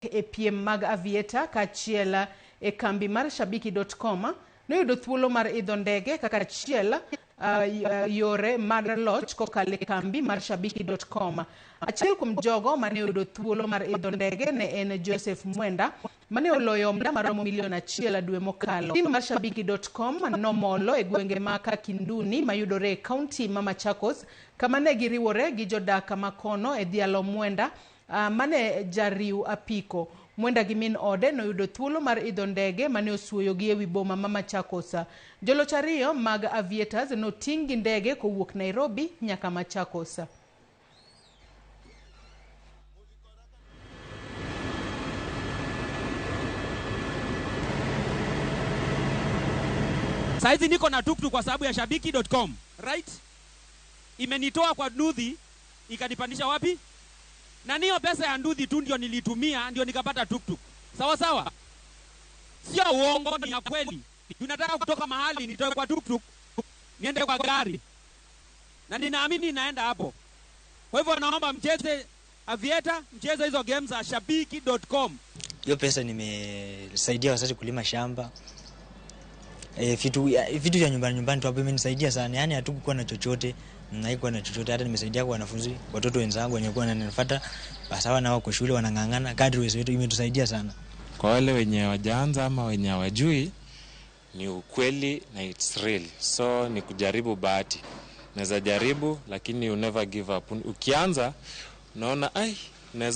E piem mag Aviator kaachiel e kambi mar Shabiki.com noyudo thuolo mar idho ndege kaka achiel yore mar loch kokalo e kambi mar Shabiki.com. Achiel kuom jogo mane oyudo thuolo mar idho ndege ne en Joseph Mwenda mane oloyo omenda maromo milion 1 dwe mokalo. Tim mar Shabiki.com nomolo e gwenge ma Kakinduni mayudore e kaunti ma Machakos kama ne giriwore gi jodak makono e dhialo Mwenda mane jariw apiko. Mwenda gi min ode noyudo thuolo mar idho ndege mane osuoyogi ewi boma ma Machakos. Joloch ariyo mag Aviators noting' gi ndege kowuok Nairobi nyaka Machakos. Saizi niko na tuktuk kwa sababu ya Shabiki.com, right? Imenitoa kwa nduthi ikanipandisha wapi? Na niyo pesa ya nduthi tu ndio nilitumia ndio nikapata tuktuk. Sawa sawa? Sio uongo, ni ya kweli. Tunataka kutoka mahali nitoe kwa tuktuk niende kwa gari. Na ninaamini naenda hapo. Kwa hivyo naomba mcheze Aviator, mcheze hizo games za Shabiki.com. Hiyo pesa nimesaidia wazazi kulima shamba. Vitu vya nyumbani nyumbani tu hapo imenisaidia sana. Yaani hatukuwa na chochote, haikuwa na chochote. Hata nimesaidia kwa wanafunzi, watoto wenzangu wenye kuwa wananifuata, sawa na wako shule wanang'ang'ana, kadri uwezo wetu imetusaidia sana. Kwa wale wenye hawajaanza ama wenye hawajui, ni ukweli na it's real. So ni kujaribu bahati. Naweza jaribu lakini you never give up. Ukianza unaona ai